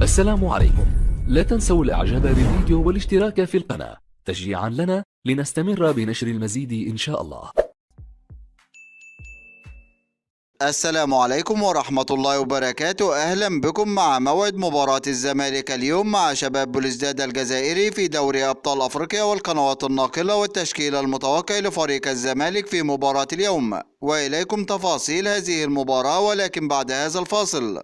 السلام عليكم. لا تنسوا الاعجاب بالفيديو والاشتراك في القناة تشجيعا لنا لنستمر بنشر المزيد ان شاء الله. السلام عليكم ورحمة الله وبركاته. أهلا بكم مع موعد مباراة الزمالك اليوم مع شباب بلوزداد الجزائري في دوري أبطال أفريقيا والقنوات الناقلة والتشكيل المتوقع لفريق الزمالك في مباراة اليوم، وإليكم تفاصيل هذه المباراة ولكن بعد هذا الفاصل.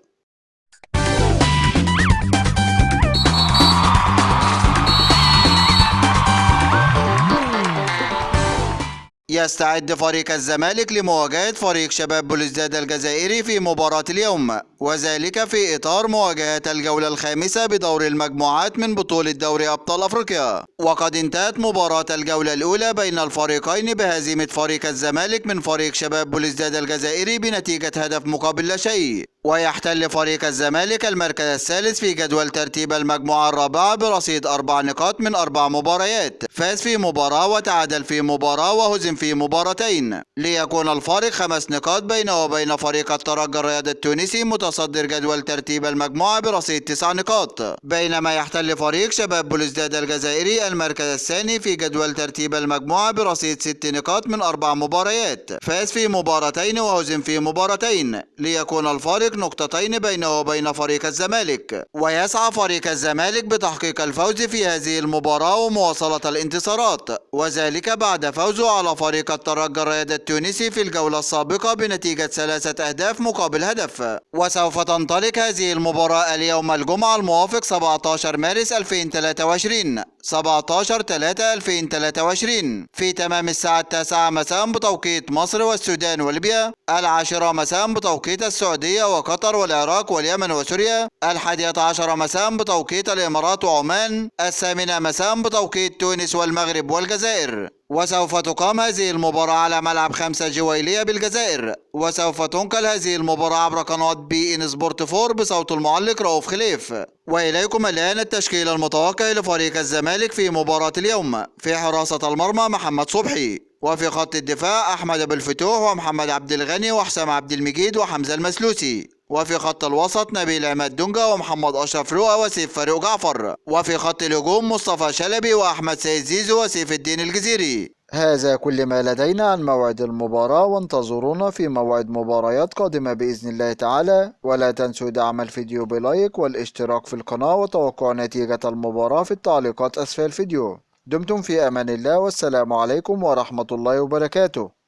يستعد فريق الزمالك لمواجهة فريق شباب بلوزداد الجزائري في مباراة اليوم، وذلك في إطار مواجهة الجولة الخامسة بدور المجموعات من بطولة دوري أبطال أفريقيا. وقد انتهت مباراة الجولة الأولى بين الفريقين بهزيمة فريق الزمالك من فريق شباب بلوزداد الجزائري بنتيجة هدف مقابل لا شيء، ويحتل فريق الزمالك المركز الثالث في جدول ترتيب المجموعة الرابعة برصيد 4 نقاط من 4 مباريات، فاز في مباراة وتعادل في مباراة وهزم في مباراتين، ليكون الفارق 5 نقاط بينه وبين فريق الترجي الرياضي التونسي متصدر جدول ترتيب المجموعة برصيد 9 نقاط، بينما يحتل فريق شباب بلوزداد الجزائري المركز الثاني في جدول ترتيب المجموعة برصيد 6 نقاط من 4 مباريات، فاز في مباراتين وهزم في مباراتين، ليكون الفارق نقطتين بينه وبين فريق الزمالك. ويسعى فريق الزمالك بتحقيق الفوز في هذه المباراة ومواصلة الانتصارات، وذلك بعد فوزه على فريق الترجي الرياضي التونسي في الجولة السابقة بنتيجة 3 أهداف مقابل هدف. وسوف تنطلق هذه المباراة اليوم الجمعة الموافق 17 مارس 2023 17/3/2023 في تمام الساعة 9 مساء بتوقيت مصر والسودان وليبيا، 10 مساء بتوقيت السعودية وقطر والعراق واليمن وسوريا، 11 مساء بتوقيت الإمارات وعمان، 8 مساء بتوقيت تونس والمغرب والجزائر. وسوف تقام هذه المباراة على ملعب 5 جويلية بالجزائر، وسوف تنقل هذه المباراة عبر قناة بي إن سبورت 4 بصوت المعلق رؤوف خليف. وإليكم الآن التشكيل المتوقع لفريق الزمالك في مباراة اليوم. في حراسة المرمى محمد صبحي، وفي خط الدفاع أحمد أبو الفتوح ومحمد عبد الغني وحسام عبد المجيد وحمزة المسلوسي، وفي خط الوسط نبيل عماد دونجا ومحمد أشرف رؤى وسيف فاروق جعفر، وفي خط الهجوم مصطفى شلبي وأحمد سيد زيزو وسيف الدين الجزيري. هذا كل ما لدينا عن موعد المباراة، وانتظرونا في موعد مباريات قادمة بإذن الله تعالى، ولا تنسوا دعم الفيديو بلايك والاشتراك في القناة وتوقع نتيجة المباراة في التعليقات أسفل الفيديو. دمتم في أمان الله، والسلام عليكم ورحمة الله وبركاته.